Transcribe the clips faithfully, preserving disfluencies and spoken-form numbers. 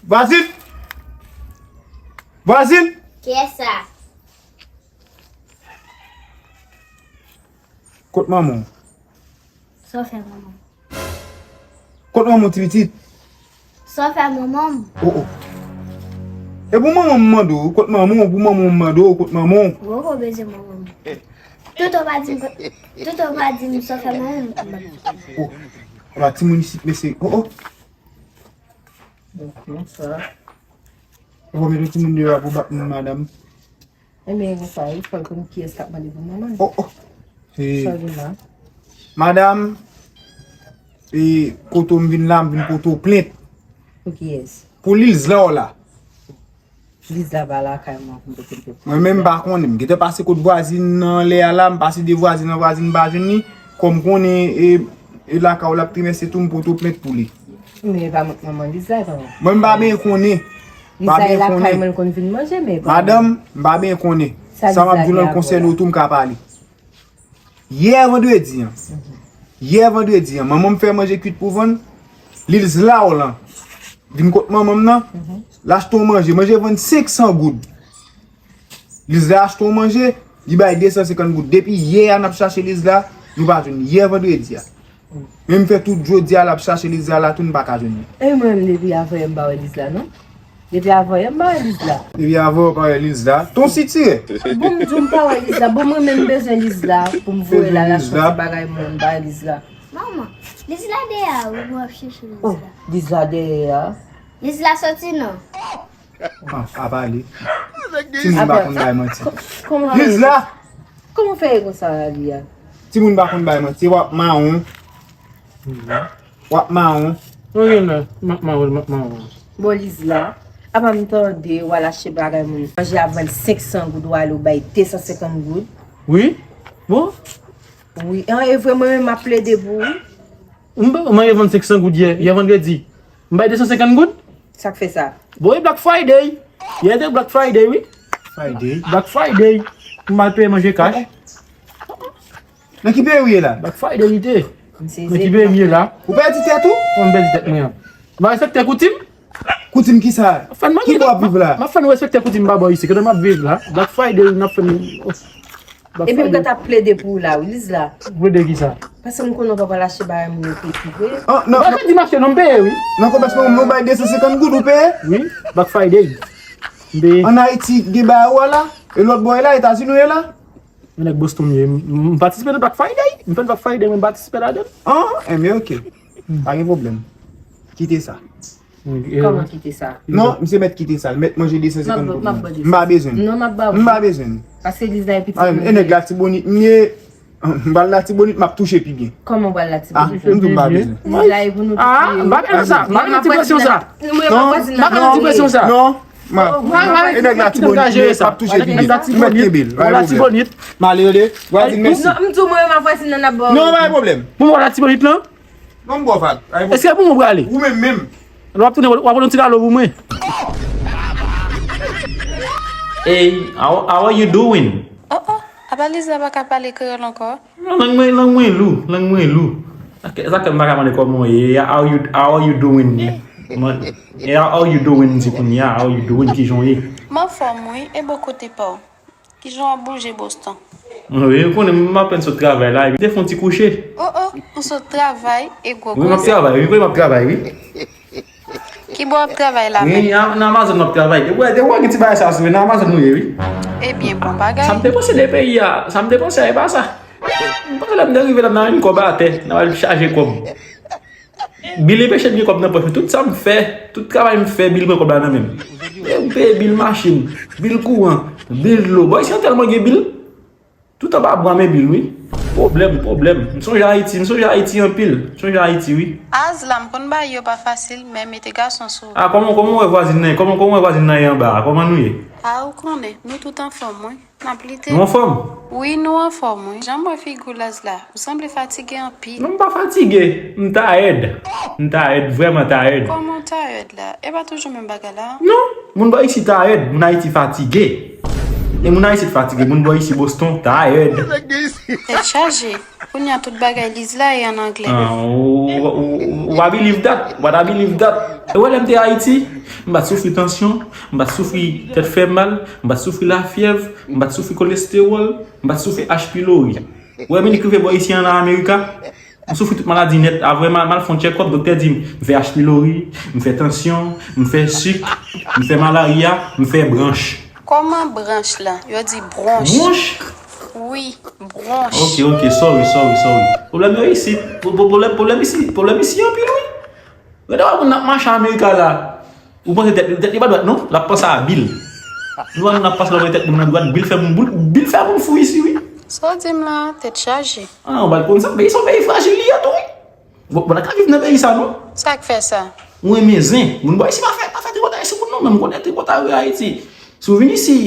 Vwazin! Vwazin! Kiyès sa? Kot manman w? Sa w fè manman m? Kot manman w, ti pitit? Sa w fè manman m? O, o. E pou manman m mande w, kot manman w, pou manman w mande w, kot manman w. Ou poko bezwen manman m. Tonton pa di m, tonton pa di m sa w fè manman m. O, aba timoun isit, mesye. O, o. Bonswa. Ou pa mete timoun deyò a pou bat moun, madanm. Ebyen, konsa, wi, fò l konn kiyès k ap mande pou manman l. O, o. E, sa gen la? Madanm, e, kote w m vin la, m vin pote w plent. Pou kiyès? Pou Lizla w la. Lizla pa lakay mwen pou m pote l plent. Mwen menm m pa konnen. M gentan pase kot vwazin nan anlè a la, m pase de vwazin an vwazin, m pa jwenn li. Kòm konnen, e, e lakay w l ap trimèse tou, m pote w plent pou li. Men e pa mwen k manman Lizla, e pa mwen. Mwen m pa byen konnen. M pa byen konnen. Lizla e lakay mwen l konn vin manje, men e pa mwen. Madanm, m pa byen konnen. Sa m ap di w la, l konsène w tou, m ka pale. Yè vandredi an. Yè vandredi an, manman m fè manje kwit pou vann. Lizla w lan vin kot manman m nan. L achte yon manje. Manje vann senk san goud. Lizla achte yon manje, li bay de san senkant goud. Depi yè a n ap chache Lizla, nou pa jwenn li. Yè vandredi a. Men m fè tout jodi a l ap chache Lizla la tou, n pa ka jwenn li. E mwen menm depi avanyè m pa wè Lizla non. Depi avanyè m pa wè Lizla. Depi avanyè w pa wè Lizla. Ton sitire. Bon, m di w m pa wè Lizla. Bon, mwen menm m bezwen Lizla pou m voye l al achte yon ti bagay mwen, m pa wè Lizla. Manman, Lizla dèyè a wi, mwen ap chèche Lizla. Oh, Lizla dèyè a? Lizla soti non. Ah, pa pale. Timoun pa konn bay manti. Lizla! Kòman w fè ye konsa la li a? Timoun pa konn bay manti. W ap mawon. W ap mawon. Mwen gen lè, m ap mawon, m ap mawon. Bon, Lizla, apa m tande w al achte bagay moun. Manje ap vann senk san goud, w ale w bay de san senkant goud. Wi. Bon. Wi. An, e vre, mwen menm m ap plede pou ou. M pa, manje vann senk san goud yè, yè vandredi. M bay de san senkant goud. Sa k fè sa? Bon, e Black Friday. Yè te Black Friday, wi. Friday. Black Friday. M al peye manje kach. Nan ki peyi w ye la? Black Friday li te. Nan ki peyi m ye la? Ou pèdi tèt ou? Mwen m pèdi tèt mwen an. M pa respekte koutim. Koutim ki sa? Ki bò w ap viv la? M ap fè nou respekte koutim pa bò isi. Kote m ap viv la? Black Friday, n ap fè nou. Black Friday. Epi m gentan ap plede pou ou la, wi, Lizla. Plede ki sa? Paske m konnen w pa pral achte bagay moun yo peye tou vre. Ah, non, non. Mwen di m achte non, m peye, wi. Nan kòmansman, mwen bay de san senkant goud, ou peye? Wi, Black Friday. M peye. Ann Ayiti, gen bagay ou a la? E lòt bò e la, Etazini ou ye la? Mwen nèg Boston m ye. M, m patisipe nan Black Friday. M fè Black Friday, mwen patisipe ladan l. Ah, enben, ok. Pa gen pwoblèm. Kite sa. Kòman kite sa? Non, misye mèt kite sa. L mèt manje de san senkant goud. M pa bezwen l. Non, m ap ba ou. M pa bezwen l. Paske Lizla e pitit mwen. E nèg Latibonit m ye. M pral Latibonit, m ap touche pi byen. Kòman w pral Latibonit? Ah, m di w m pa bezwen l. Lizla e pou nou tout ye. Ah, m pa bezwen sa. M pa bezwen ti presyon sa. M pa bezwen ti presyon sa. Non. E nèg Latibonit, m ap touche pi byen. M mèt kenbe l. Pa gen pwoblèm. M ale, tande. Vwazin, mèsi. Non, m di w mwen menm ak vwazin nan n ap ba w. Non, pa gen pwoblèm. Pou mwen Latibonit lan? Non, m ba w vag. Pa gen pwoblèm. Èske pou mwen prale? Ou menm menm. W ap tounen, w ap pran yon ti lalo pou mwen. Hey, how, how are you doing? Oh, oh, apa Lizla pa ka pale kreyòl ankò? Non, lang mwen, lang mwen lou, lang mwen lou. Sa k, sa k fè m pa ka mande kòman w ye. How you, how are you doing? Mwen, yeah, how you doing, di kounye a, how you doing, kijan w ye? M anfòm wi, e bò kote pa w? Kijan w ap bouje Boston? Wi, ou konnen m apèn sot travay la, epi m te fè yon ti kouche. Oh, oh, ou sot travay, e gwo koze. Wi, m ap travay, wi, wi, m ap travay, wi. Ki bò w ap travay la menm? Wi, nan Amazon m ap travay. Depi w wè, depi w wè gen ti bagay sa sou, nan Amazon nou ye, wi. Ebyen, bon bagay. Sa m te panse de peyi a, sa m te panse a, e pa sa. M panse lè m te rive la, m nan yon kòb atè, nan al chaje kòb. Bil enpeche m gen kòb nan pòch mwen. Tout sa m fè, tout travay m fè, Bil pran kòb la nan men m. E m peye bil machin, bil kouran, bil dlo. Bò, isi an tèlman gen bil. Tout anba bra m e bil, wi. Pwoblèm, pwoblèm. M sonje Ayiti, m sonje Ayiti anpil. M sonje Ayiti, wi. Az la, m konn bagay yo pa fasil, men mete gason sou ou. A, kòman, kòman w wè vwazin nan ye? Kòman, kòman w wè vwazin nan ye anba a? Kòman nou ye? A, ou konnen, nou tout anfòm, wi. N ap lite. Nou anfòm? Wi, nou anfòm, wi. Jan m wè figi w Laz la, ou sanble fatige anpil. Non, m pa fatige. M tayèd. M tayèd, vrèman tayèd. Kòman w tayèd la? E pa toujou menm bagay la? Non, moun bò isi tayèd, moun Ayiti fatige. E moun Ayiti fatige, moun bò isi Boston tayèd. Tèt chaje. Kounye a tout bagay Liz la e an anglè. Ah, w, w, w, w, I believe that. What I believe that. E wè, lè m te Ayiti, m pa t soufri tansyon, m pa t soufri tèt fè mal, m pa t soufri lafyèv, m pa t soufri kolestewòl, m pa t soufri H. pylori. Ou wè minik rive bò isi an nan Amerika, m soufri tout maladi nèt. Apre m al, m al fè yon tchèkòp, doktè di m, m fè H. pylori, m fè tansyon, m fè sik, m fè malarya, m fè branch. Kòman branch lan? Yo di bwonch. Bwonch? Wi, bwonch. Ok, ok, sorry, sorry, sorry. Pwoblèm yo isi. Pwoblèm, pwoblèm isi, pwoblèm isi anpil, wi. Gade wè moun ap mache Amerika la. Ou panse tèt li, tèt li pa dwat non, l ap panse a bil. Nou wè moun ap pase la, tèt moun nan dwat, bil fè moun, bil fè moun fou isi, wi. Sa w di m la, tèt chaje. Ah, ou pa t konn sa, peyi sa, peyi frajil li ye tou, wi. Bon, bon, n ka viv nan peyi sa, non? Sa k fè sa? Ou renmen zen. Moun bò isi pa fè, pa fè tripotay sou moun, non, men m konnen tripotay yo Ayiti. Si w vin isi,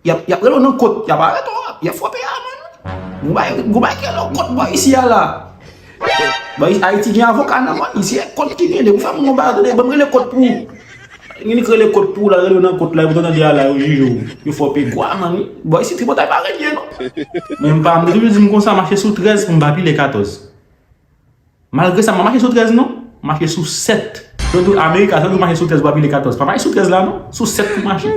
y ap, y ap rele w nan kot, y ap arete w, y ap frape a, man. Gon bay, gon bay ki rele w kot bò isi a la. Bò isi, Ayiti gen avoka nan, man, isi e kot ki gen, depi w fè moun yon bagay, tande, ban m rele kot pou ou. Gen ki rele kot pou ou la, rele w nan kot la, epi w tande a la, yo jije w, yo frape gwa, man, wi. Bò isi, tripotay pa renmen, non. Men m pa, m te toujou di m konsa, mache sou trèz pou m pa pile katòz. Malgre sa, m pa mache sou trèz non, m mache sou sèt. Yo di w Amerika, sa yo di w mache sou trèz pou w pa pile katòz. Pa mache sou trèz la non, sou sèt pou w mache.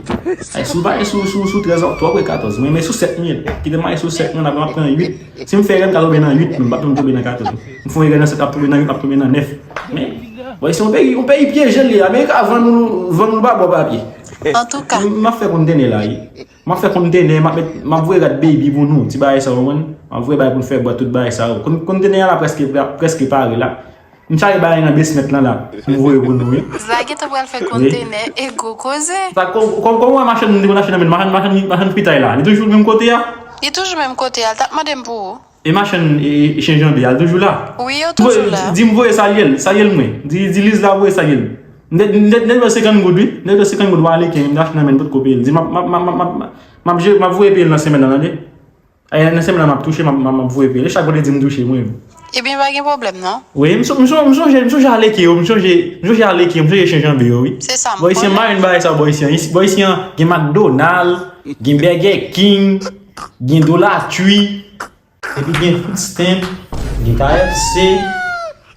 Ay, si w mache sou, sou, sou trèz la, w twò pre katòz. Mwen, men sou sèt m ye. Kite m mache sou sèt, mwen, apre m ap pran uit. Si m fè erè, m ka tonbe nan uit, m p ap janm tonbe nan katòz. M fè yon erè nan sèt, m ap tonbe nan uit, m ap tonbe nan nèf. Men, bon, se yon peyi, yon peyi pyeje l ye. Amerika vann nou, vann nou pa bò papye. Antouka. M ap fè kontenè la, wi. M ap fè kontenè, m ap met, m ap voye rad baby pou nou, ti bagay sa yo, konprann? M ap voye bagay pou n fè bwat, tout bagay sa yo. Kon, kontenè a la prèske, prèske pare la. M chaje bagay nan basement lan la, pou m voye pou nou, wi. Zla gentan pral fè kontenè, e gwo koze. Sa, kò, kò, kòman w wè machann nou te konn achte nan men, machann, machann, machann fritay la, li toujou menm kote a? Li toujou menm kote a, l t ap mande m pou ou. E machann e, e, e Chenjanbe a, l toujou la? Wi, yo toujou la. Di m voye salye l, salye l mwen. Di, di Liz la voye salye l. M te, m te, m te dwe senkant goud, wi. M te dwe senkant goud, w ale ken, m te achte nan men l, m potko peye l. Di, m ap, m ap, m ap, m ap, m ap, m ap, m ap voye peye l nan semèn nan, tande? Ayè, nan semèn nan, m ap touche, m ap, m ap, m ap voye peye l. E chak vandredi, m touche, mwen menm. Ebyen, pa gen pwoblèm, non. Wi, m son, m son, m sonje, m sonje ale ke yo, m sonje, m sonje ale ke yo, m sonje Chenjanbe yo, wi. Se sa, m konnen. Bò isi an, m pa renmen bagay sa, bò isi an. Bò isi an, gen McDonald, gen Burger King, gen Dollar Tree. Epi gen food stamp, gen K F C.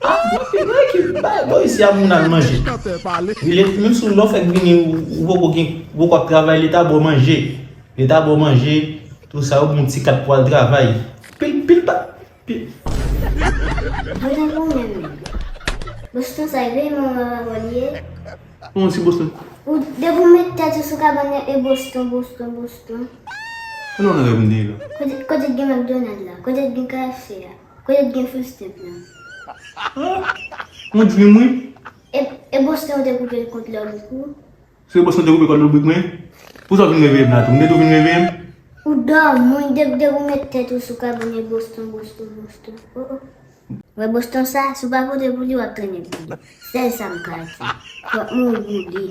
Ah, gen anpil bagay ki bay bò isi a moun al manje. Wi, lè, menm si w lè w fèk vini, ou, ou poko gen, ou poko ap travay, Leta ba w manje. Leta ba w manje, tou sa, yo ba w yon ti kat pou w al travay. Pil, pil pa, pil. Mwen tankou menm. Boston sa, e vre manman papa w li ye? Kòman ti Boston? Ou depi w met tèt ou sou kabann e Boston, Boston, Boston. Kote w nan rèv m te ye la? Kote, kote k gen McDonald la? Kote k gen K F C a? Kote k gen food stamp la? Ah! Yon dream wi. E, e Boston ou te koupe l kont lè w boukou? Se Boston te koupe kòd lobrik mwen? Poukisa w vin reveye m la tou? M te tou vin reveye m? Ou dòmi, depi, depi w met tèt ou sou kabann e Boston, Boston, Boston. Oh, oh. Wè Boston sa, si w pa pote pou li, w ap trennen pou li. Sèl sa m ka di. W ap mouri boule.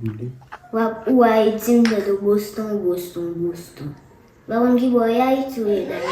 Boule. W ap ou Ayiti, m tande w Boston, Boston, Boston. W pa konn ki bò e Ayiti w ye dayè.